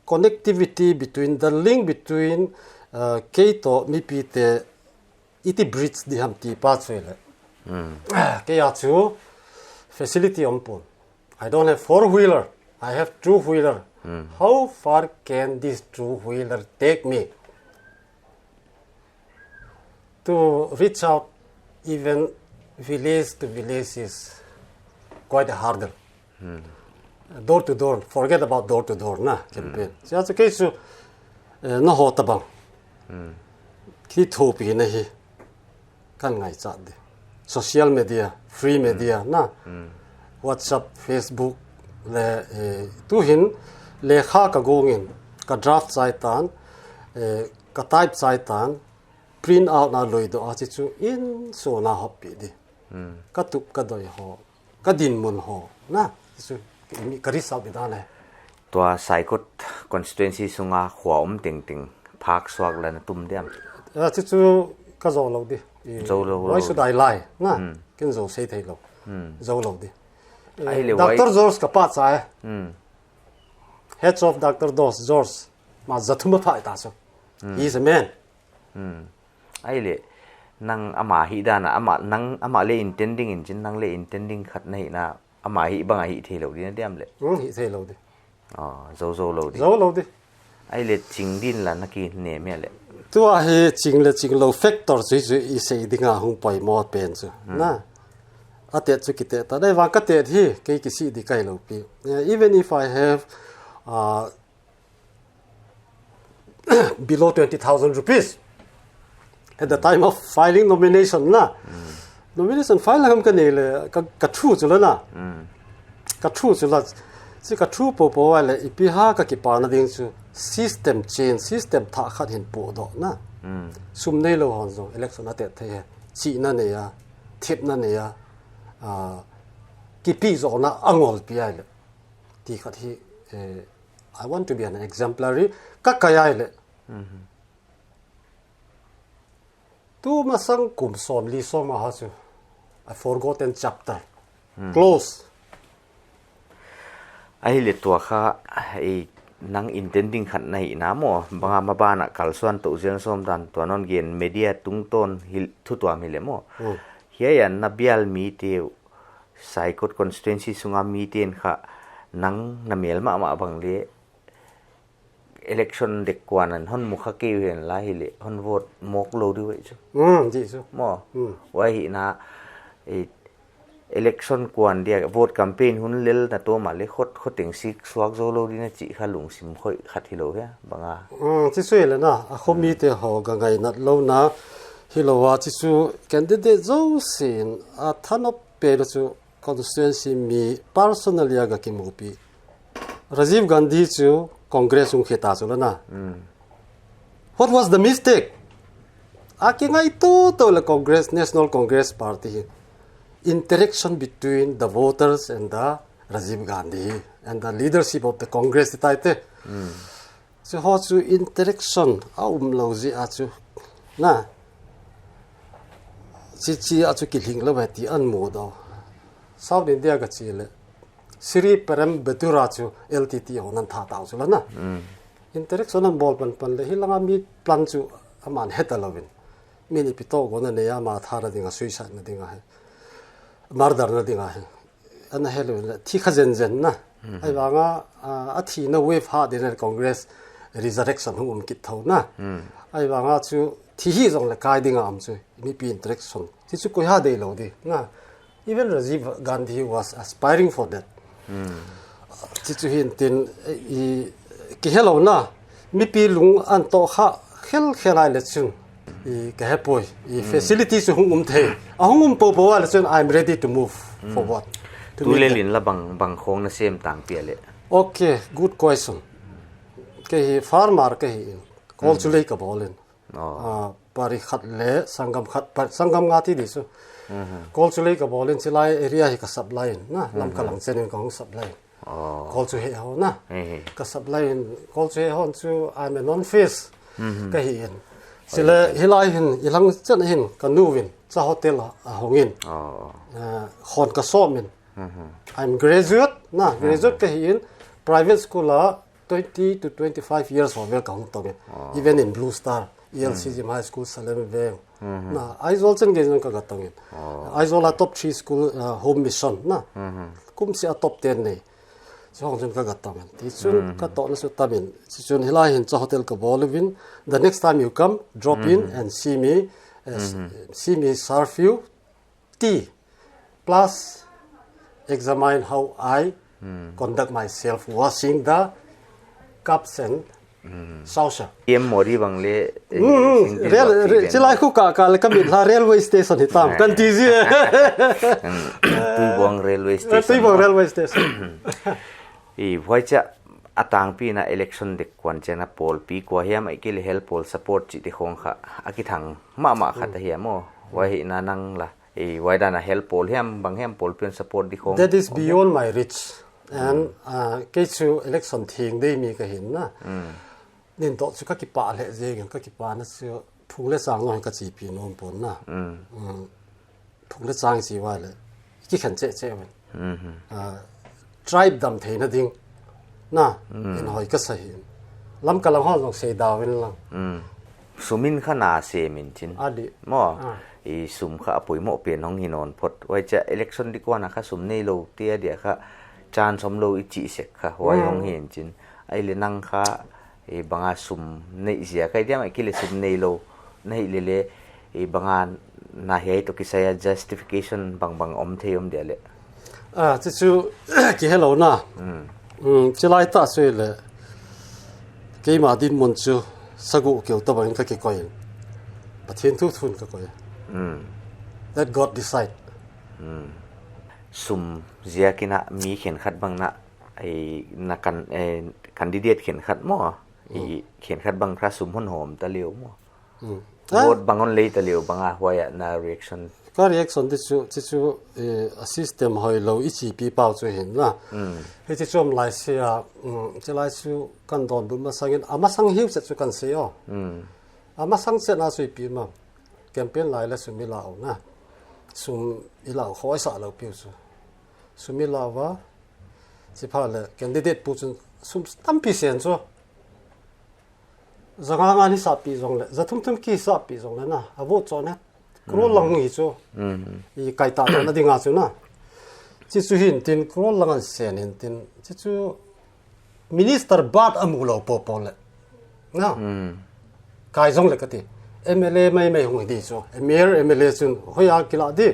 connectivity between, the link between, uh, kei to mipi te iti bridge di ham ti pa chu le. Hmm. Kei a chu facility um pon. I don't have four wheeler. I have two wheeler. Hmm. How far can this two wheeler take me? To reach out even village to village is quite a hurdle. Hmm. Door to door, forget about door to door na campaign. Hmm. Sia chu kei chu, eh, na ho tabang. Hmm. Ki thopi na hi. Kan ngaichat di. Social media, free media, hmm, na. Hmm. WhatsApp, Facebook, le, eh, tu hin, lekha ka gong in, ka draft chai tan, eh, ka type chai tan, print out na loi doh a chi chu in so na hop pi di. Hmm. Ka tup ka doi ho, ka dinmun ho, na. Chi chu, mi ka reach out di dan le. Tua Saikot constituency sunga khua um ting ting phak suak le na tum diam. Ah, chu chu ka zo lo di. Eh, zo lo lo. Why should I lie? Na, hmm, ken zo sei thei lo. Hmm. Zo lo di. Eh, ahile Doctor George ka pa cha e. Hmm. Heads of Doctor Dos, George. Ma za thum a pha ta so. Hmm. He is a man. Hmm. Ahile, nang ama hi dan a, ama, nang ama le intending in chin, nang le intending khat na hi na, ama hi bang a hi thei lo di na diam le. Hmm, hi thei lo di. Ah, zo zo lo di. Zo lo di. Ahile ching din la na kinem e le. Tua hi ching le ching lou factor chu chu i sei dinga hung poimo pen chu. Na. Atet chu kitet ta. Dai vang ka tet hi kei kisih di kai lou pi. Eh, even if I have uh, below twenty thousand rupees at the time of filing nomination na. Nomination file ham ka nei le ka, ka thu chu la na. Ka thu chu la. Si ka thu po po le ipi ha ka kipana ding chu system change, system thah khat hin po do na. Sum nei lou hon jong election a tet thei he. Chi na nei a, thip na nei a, ah, kipi jo na angol pi ai le. Ti khat hi, eh, I want to be an exemplary. Ka kai ai le. Tu masang kum som li som a ha chu. A forgotten chapter. Close. Ahile tua kha, eh, nang intending khat na hi na mo. Banga mabana kalsuan to zel som dan tua non gen media tungton hil thu tua mi le mo. Hiai a na bial mi te Saikot constituency sunga mi ten kha nang na mel mama bang le election dek kuan an hon mukha keu hen la hile hon vote mok lou diu chu. Mo. Wai hi na, eh, election kuan dia vote campaign hun lel na to ma le khot khoteng sik suak zo lou di na chi kha lungsim khoi khat hilou he banga. Chi sui le na, a khomi te ho ga ngai nat lou na hilou a chi chu candidate zo sin a thanop pe lo chu constituency mi personally a ga kimupi. Rajiv Gandhi chu Congress hung kheta chu la na. What was the mistake? A kingai tu tu le Congress, National Congress Party hi. Interaction between the voters and the Rajiv Gandhi and the leadership of the Congress ti tai te. Chu ho chu interaction a um lou ji a chu. Na. Chi chi a chu kilhing lou ve ti an mu do. South India ka chi le. Sri Perambedura chu L T T ho nan tha tau chu la na. Interaction an bol pan pan le hi langa mi plan chu aman heta lou vin. Mi ni pito go na nei a ma tha na dinga suicide na dinga he. Murder na dinga he. Ana he lou le thi kha zen zen na. Ai vanga, ah, a thi na wave ha din Congress resurrection hung um kit tho na. Ai vanga chu thi hi jong le kai dinga am chu mipi interaction. Ti chu koi ha dei lou di na. Even Rajiv Gandhi was aspiring for that. Ti chu hin tin i ki hello na. Mipi lung an to kha khel khel ai le chun. I ka he poi. I facility chu hung um thei. A hung um po po ai le chun I'm ready to move forward. To Tu meet le them. Lin la bang, bang khong na sem tang pia le. Okay, good question. Ke hi farmer ke hi in. Kol chu lei ka bol in. Oh. Ah, pari khat le, sangam khat, pa-, sangam nga ti di su. Kol chu lei ka bol in, chilai area hi ka supply in, na, lam ka lang chen in ka hung supply in. Oh. Kol chu he ho na. He, he. Ka supply in, kol chu he hon chu, I'm a non-fish. Ka hi in. Sila hilai hin, ilang chen hin, ka nu vin, cha hotel a, a hong in. Oh. Ah, hon ka som in. I'm graduate, na, graduate ka hi in, private school a, twenty to twenty-five years ho vel ka hung tong in. Oh. Even in Blue Star, E L C Gym High School, Salem Veng. Na, Aizawl chen gei jong ka ga tong in. Oh. Aizawl a top three school, uh, home mission, na. Kum si a top ten nei. Chu hong chun ka ga tong in. Ti chun ka to na su tam in. Ti chun hilai hin cha hotel ka bol uvin. The next time you come, drop in and see me, uh, s-, see me serve you tea. Plus, examine how I conduct myself, washing the cups and saucer. Em mori bang le, eh, Mm, sing tin rail-, bang ra-, sing chilai khu ka, ka le ka mit la railway station hi tam. Kan ti ji. Mm, Tuibong railway station. Tuibong railway station. I, huai cha, a tangpi na election dek kuan chena pawl pi kua hiam, a ikil hel pawl support chi ti khong kha, a kithang mama khat a hiam o. Huai hi na nang la. Eh, huai dan a hel pawl hiam, bang hiam pawl pian support di khong. That is beyond my reach. And, uh, kei chu election thing dei mi ka hin na. Nin to chu ka kipa le je gen, ka kipa na chu phung le chang lo ka chi pi nom pon na. Mm, phung le chang chi wa le. Ki khan che che wen. Uh, tribe dam thei na ding. Na, in hoi ka sa hi. Lam ka lang ho jong sei da wen lang. Sumin kha na se min chin. A di. Mo, ah. I sum kha a poimo pen hong hi non phot. Huai cha election di kua na kha sum nei lo tia dia kha chance om lo i chi sek kha. Huai hong hi in chin. Ai le nang kha Ibanga sum nei jia kai diam, akile sum neilou nahi lele, ibanga nahi ai toh kisai a justification bangbang om thei um dia le. A, chuchu kihelou na. Chilai tah chu le. Keima dinmun chu sagu keu tabang in kakikoi. Pathen thu thun kakoi. Let God decide. Sum jia kina mi khenkhat bang na, na kan, candidate khenkhat mo. Khenkhat bang kha sum hon hom ta leo mo. Vote bang hon lei ta leo banga huaia na reaction. Ka reaction di chu, chu chu a system hoilou ichi pi pau chu hin na. Hichi chom lai se a, chilai chu kan don bu masang in, a masang hiu se chu kan se o. A masang se na chu ipi ma. Campaign lai le sum ilau na. Sum ilau khoi sa lou piu chu. Sum ilau va. Chipha le candidate pu chun sum tampi sen chu. Zanga nga ni sa pi zong le, za thum thum ki sa pi zong le na. A vote cho ne. Crore lang hi chu. I kai ta na dinga chu na. Chi chu hin tin crore lang an sen hin tin. Chi chu minister bat amu lou popo le. Na. Kai zong le kati. M L A mai mai hung hi di chu. Mayor M L A chun hoia kila di.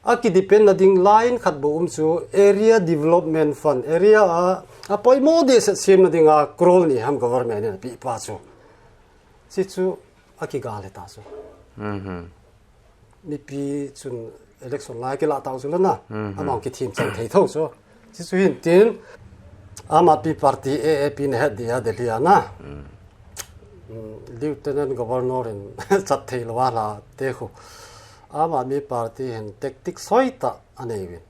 A ki depend na ding line khat bo um chu area development fund, area a, a poimo di set sem na ding a crore ni ham government in pi pa chu. Chi chu a ki ga le ta chu. Mipi chun election lai kila ta chu le na. Amang ki thim chan thei tho chu. Chi chu hin tin, Aam Aadmi Party, A A P, na het dia Delhi a na. Lieutenant Governor in chat thei lou a la te khu. Aam Aadmi Party hin tactic soi ta a nei vin.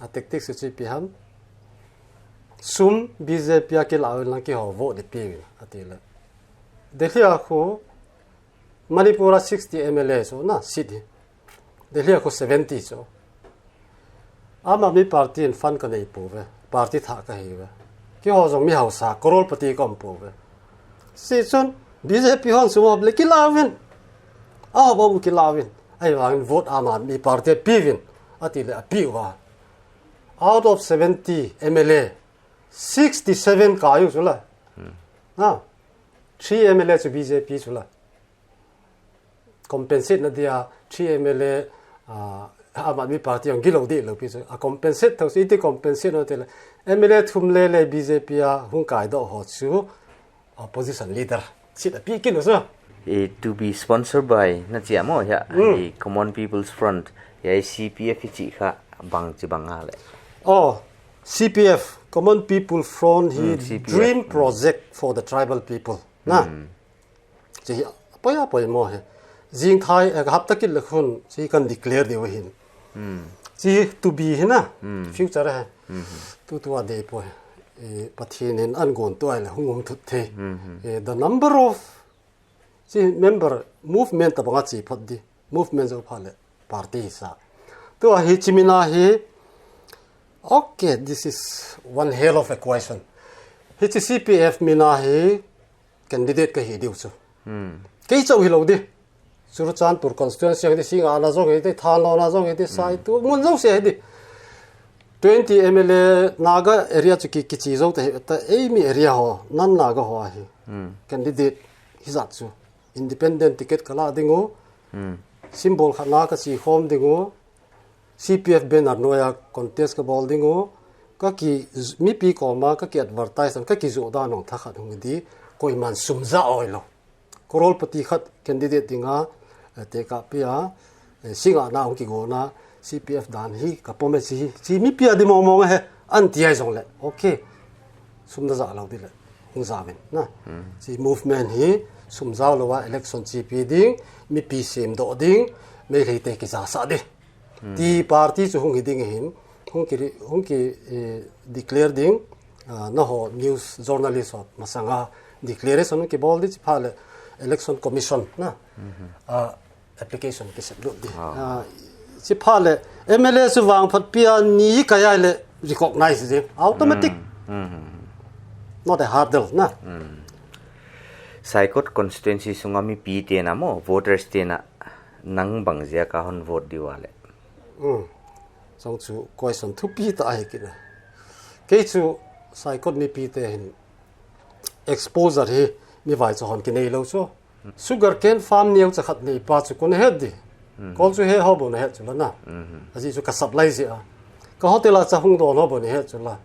A tactic chu chi pi ham. Sum B J P a kila vin lang ki ho vote di pi vin. A ti le. Delhi a khu Manipur a sixty M L A chu na seat hi. Delhi a khu seventy chu. Aam Aadmi Party in fund ka nei po ve. Party thah ka hi ve. Ki ho zong mi hausa, crore pati ka um po ve. Si chun, B J P hon sum hop le kila vin. A hop a um kila vin. Ai vangin vote Aam Aadmi Party pi vin. A ti le a pi va. Out of seventy M L A, sixty seven ka yu chu la. Na, three M L A chu B J P chu la. Compensate na dia three M L A, Aam Aadmi Party ang gilo di lo pi chu. A compensate thau si iti compensate no te le. M L A thum le le B J P a hung kai do ho chu opposition leader. Sit a pi kin so. E to be sponsored by na chia mo ya. E Common People's Front ya C P F chi kha bang chi bang a le. Oh, C P F, Common People Front hi dream project for the tribal people. Na. Chi hi poi a poi mo he. Jing thai, eh, hap takit le khun chi kan declare deu hin. Chi hi to be hi na. Future he. Tu tu a dei poi. Eh, Pathen in an gon tu ai le hung hung thut thei. Eh, the number of chi member movement ta banga chi phot di. Movement zo pha le party hi sa. Tu a hi chi mina hi. Okay, this is one hell of a question. Hi chi C P F mina hi candidate ka hi diu chu. Kei chau hi lo di. Churachandpur constituency hi di, Singngat na zong hi di, Thanlon na zong hi di, Saitu, mun zong se hi di. Twenty M L A Naga area chu ki, kichi zo ta hi, ta ei mi area ho, non Naga ho hi. Candidate hi zat chu. Independent ticket ka la ding u. Symbol khat na ka chi khom ding u. C P F banner noi a contest ka bol ding u. Ka ki, mipi koma ka ki advertise an, ka ki zo da nong tha khat hung di, koiman sum za oi lo. Crore pati khat candidate dinga, eh, te ka pia, eh, Singngat na hung ki go na, C P F dan hi ka pom e chi hi. Chi mipi a di mong mong he, an ti ai zong le. Okay. Sum da za lo di le. Hung za vin na. Chi movement hi, sum za lo wa election chi pi ding, mipi sem do ding, mei lei te ki za sa di. Ti party chu hung hi ding hin, hung ki, hung ki, eh, declare ding, ah, na ho news journalist ho masanga declaration ki bol di chi pha le election commission na. Ah, application ki sep lut di. Ah, chi pha le M L A chu vang phat pia ni ka yai le recognize di. Automatic. Not a hurdle na. Saikot constituency sunga mipi te na mo, voters te na nang bang zia ka hon vote di wa le. Chong chu question thupi ta ahi kit a. Kei chu Saikot mipi te hin exposure hi mi vaicha hon kinei lou chu. Sugar cane farm neocha khat nei pa chu koi nahet di. Kol chu he ho bou nahet chu la na. Ajeh chu ka supply jeh a. Ka hotel a cha hung don ho bou nahet chu la.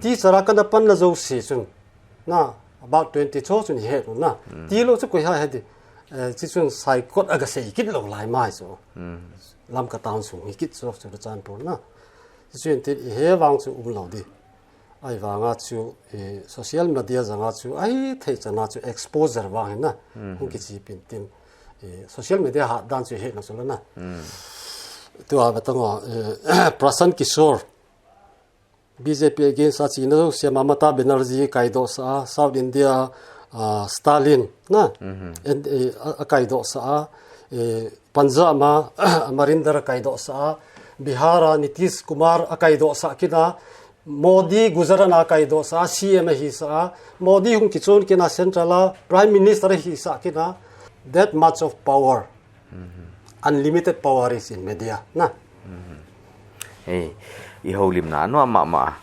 Ti chara kana panna jouse chun. Na, about twenty cho chun ihet u na. Tilou chu koi ha he di. Eh, chi chun Saikot a ga sei kit lou lai mai chu. Lamka town sung hi kit chu Churachandpur na. Chi chun tin ihe vang chu umlou di. Ahivanga chu, eh, social media janga chu, ahithei chana chu exposure vang hi na. Hung kichi pin tin. Eh, social media hat dan chu ihet na chu la na. Tua ba tang o, eh, Prashant Kishore. B J P against a china jouse a Mamata Banerjee kaidoh sah a, South India, ah, Stalin, na? En, eh, a, a kaidoh sah a, eh, Punjab a, Amarinder a kaidoh sah a, Bihar a Nitish Kumar a kaidoh sah kit a, Modi Gujarat a kaidoh sah a, C M ahi sah a, Modi hung kichon kit a Central a, Prime Minister ahi sah kit a, that much of power. Unlimited power is in media, na. Ei, i houlimna a nuam mama.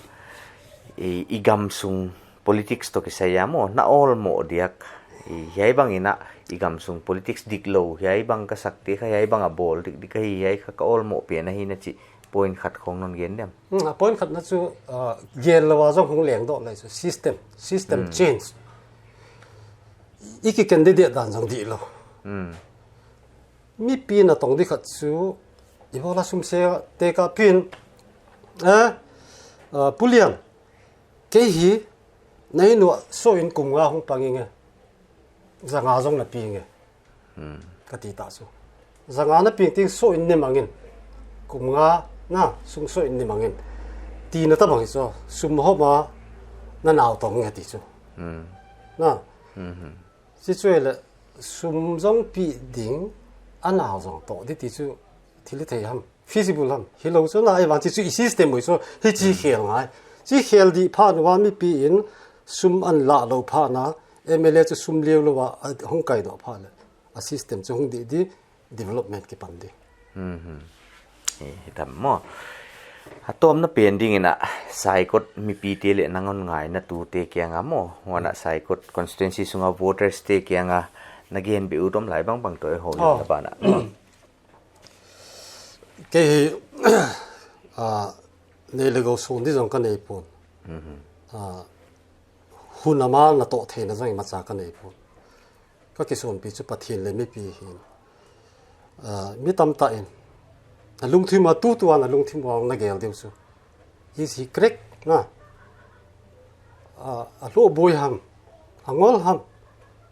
Ei, i gamsung politics toh kisai a mo, na olmo diak. Ei, hiai bang in a, i gamsung politics diklou, hiai bang ka sak te kha, hiai bang a bol dik dik ahi, hiai kha ka olmo pen ahi na chi, point khat khong non gen dem. Hmm, a point khat na chu, ah, gen lou a jong hung leng doh lai chu, system, system change. I ki candidate dan jong dihlou. Mipi natong di khat chu, i bola sumse te ka pin, eh, ah, Pu Lian, kei hi, na inu a soh in kum nga hung pang inge, za nga jong na pi inge, ka ti ta chu. Za nga na pi ting soh in ni mangin, kum nga na sung soh in ni mangin, ti na ta bang hi chu, sum ho ma na nau tong inge ti chu. Na, Chi chu le sum jong pi ding, a nau jong toh di ti chu thil thei ham, feasible ham, hilou chu na, ahivang chi chu i system ui chu, hichi khel ngai. Chi khel di phat uva mipi in sum an la lou phat na, M L A chu sum liau lou a, a hung kaidoh phat le, a system chu hung di di, development kipan di. Hmm, hmm. Eh, hitam mo. A tomna pen ding in a, Saikot mipi te le nang hon ngaina tu te kiang a mo. Huan a Saikot constituency sunga voters te kiang a, na gen be u tom lai bang bang toh e ho na bana. Kei hi, ah, nei le gou sun di jong ka nei pon. Ah, hun ama na toh theina jong imacha ka nei pon. Ka kisonpi chu Pathen le mipi hin. Ah, mi tamtah in. Na lungthim a tutua na lungthim a na gel diu chu. Is he correct? Na. Ah, a lou boi ham. A ngol ham.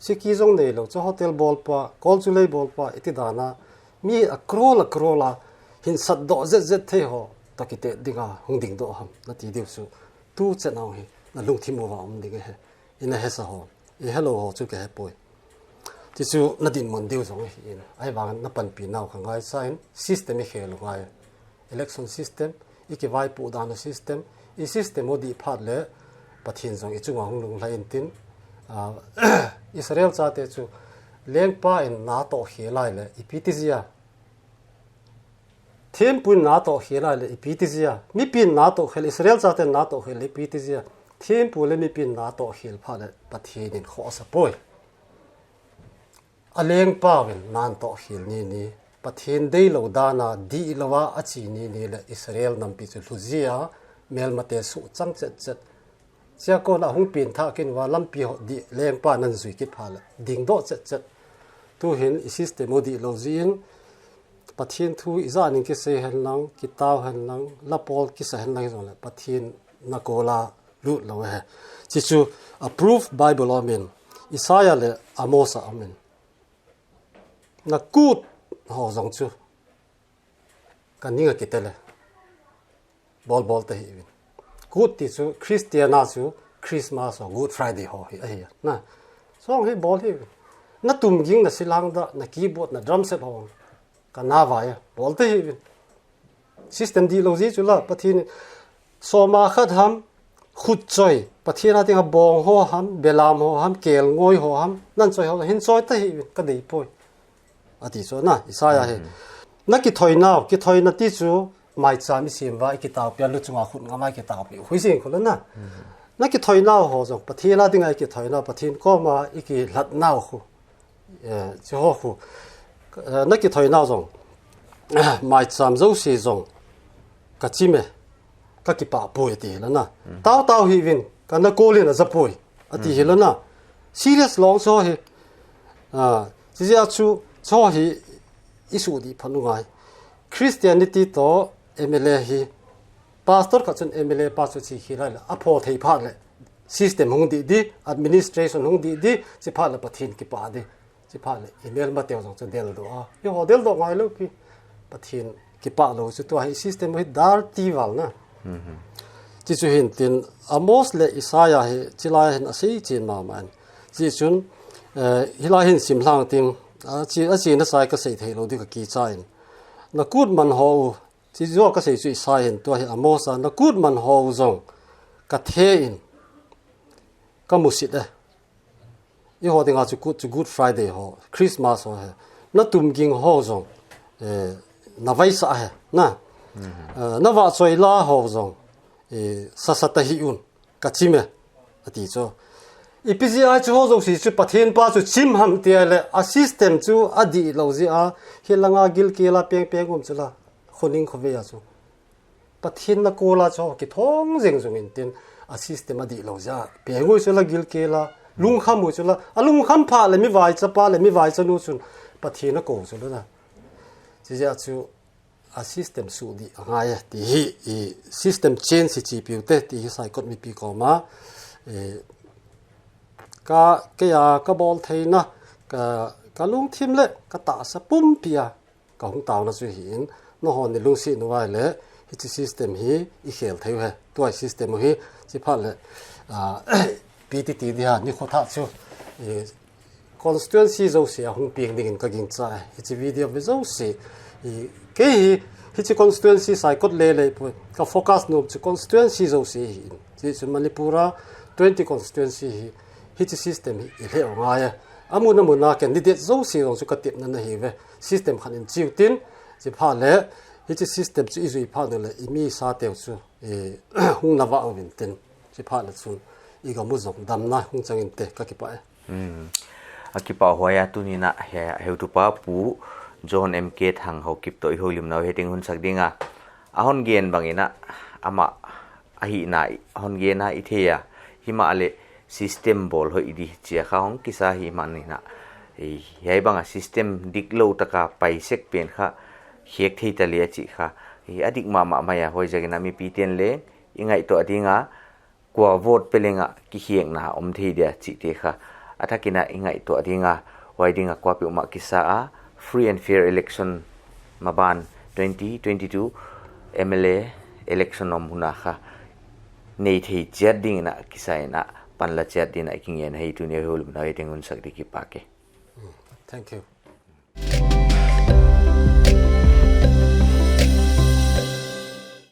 Siki jong neilou chu hotel bolpa, kol chulei bolpa, iti dana. Mi a crore a crore a hin satdoh zet zet thei ho. Toh kite dinga hung dingdoh ham. Na ti diu chu. Tu chan a hi. Na lungthim uva um ding e he. Ina hesa ho. I helou ho chu ka hepoi. Ti chu na dinmun diu jong ahi in. Ahivang na panpi nau ka ngaisah in system i khel u ngai. Election system, i kivaipoh dan u system, i system u dih phat le Pathen jong i chunga hung lunglhai in tin. Ah, Israel chate chu lengpa in na toh khel lai le ipi ti jia. Thempu in na toh khel lai le ipi ti jia. Mipi in na toh khel, Israel chate in na toh khel le ipi ti jia. Thempu le mipi in na toh khel phat le Pathen in khoh asa poi. A lengpa vin nan toh khel ni ni. Pathen deilou dana dihlou a achi ni ni le Israel nampi chu lhu jia. Melmate suh chang chet chet. Chia kona hung pen thah kin uva lampi ho di lengpa nan jui kit phat le. Dingdoh chet chet. Tu hin i system u dihlou jin. Pathen thu i jan in kisei hen lang, kitao hen lang, lapol kisa hen lang jong le. Pathen na kola lut lou he. Chi chu a proof Bible a um in. Isaiah le Amos a um in. Na kut ho jong chu. Ka ning a kite le. Bol bol ta hi vin. Kut ti chu Christian a chu Christmas ho Good Friday ho hi ahi. Na. Song hi bol hi vin. Na tum ging na silang da, na keyboard na drum set ho. Ka na vai a. Bol ta hi vin. System dihlou ji chu la, Pathen soma khat ham, khut choi, Pathen a ding a bong ho ham, belam ho ham, kelngoi ho ham, nan choi ho, hin choi ta hi vin, ka dei poi. Ati chu na, Isaiah hi. Na kithoi nau, kithoi na ti chu, maicham i sim va, i kitao pia lu chunga khut nga mai kitao pi, hui sing khula na. nakithoinau ho jong, Pathen a dinga ikithoinau, Pathen koma ikilhatnau khu, eh, hiche ho khu, eh, nakithoinau jong, eh, maicham jouse jong kachim e, kakipah poi ati hilou na. Tao tao hih uvin, kana kol in ajapoi ati hilou na. Serious lou chu hi. Ah, hiche jeh a chu, chu hi isuhdih phat u ngai. Christianity toh M L A hi, pastor khat chun M L A pa chu che khel a le, aphoh thei phat le, system hung dih dih, administration hung dih dih, hiche phat le Pathen kipah dih, hiche phat le imelmateu jong chu deldoh a, eiho deldoh ngai lou pi. Pathen kipah lou chu tua hi system hi dirty val na. Hiche chu hin tin, Amos le Isaiah hi, hiche lai hin asei chen mama in. Hiche chun, eh, hilai hin sim lhang ting, ache, ache nasai kasei thei lou ding kakicha in. Nakut man ho u, hiche joh kasei chu Isaiah hin, tua hi Amos a, nakut man ho u jong kathe in, kamusit e. Eiho dinga chu kut chu Good Friday ho, Christmas ho hi. Natum ging ho jong, eh, navaisah e, na. Eh, navahchoi la ho jong, eh, sasa tahih un, kachim e, ati chu. Ipi jeh a chu ho jouse chu Pathen pa chu chim ham ti a le, a system chu adih lou jeh a, hilanga gilkel a peng peng um chu la, khoning khovei a chu. Pathen nakol a chu kithong jeng jong in tin, a system adih lou jeh a, peng u chu la gilkel a, lungkham u chu la, alungkham phat le mi vaicha pa le mi vaicha nu chun, Pathen ako chu la na. Hiche jeh a chu, a system suhdih angai e, ti hi, i system change hi chepi u te, ti hi Saikot mipi koma, eh, ka, keiya kabol theina, ka, kalungthim le, katahsa pumpi a, kahung taona chu hi in, nahon nilungset u vai le, hiche system hi ikhel thei u ahi, tua system u hi, hiche phat le, ah, ipi ti ti ding ham, nikho thah chu, eh, constituency jouse a hung peng dingin kagingcha e. Hiche video ve jouse, eh, kei hi, hiche constituency Saikot le le poi, ka focus nom chu constituency jouse hi in. Hiche chu Manipur a twenty constituency hi, hiche system hi ilheh u ngai e. Amun amun a candidate jouse jong chu katepna ahi ve. System khat in cheu tin, hiche phat le, hiche system chu ijui phat u le, imi sateu chu, eh, hung navah uvin tin, hiche phat le chun, igam u jong damna hung chang inte, kakipah e. Hmm. Akipah huai a tuni na he, heutupa Pu John M K Thang Haokip toh ihoulimna u hi ding hunsak ding a. Ahon gen bang in a, ama ahina ahon gen a ithei a, himahle system bol hoi ding chia kha hung kisa hi man in a. Ei, hiai bang a system dik lou taka pai sek pen kha, khek thei ta le chi kha. Ei, adik mama mai a, huaijiakin a mipi ten le, ingaihtuah ding a, kua vote pe leng a kikhekna om thei dia chihte kha. Athakin a ingaihtuah ding a, huai ding a kuapeuhmah kisa a, free and fair election maban twenty twenty-two M L A election om hun a kha, nei thei chiat ding in a kisa in a, panla chiat ding in a ikingen hi tuni a ihoulimna u hi ding hunsak ding kipak e. Thank you.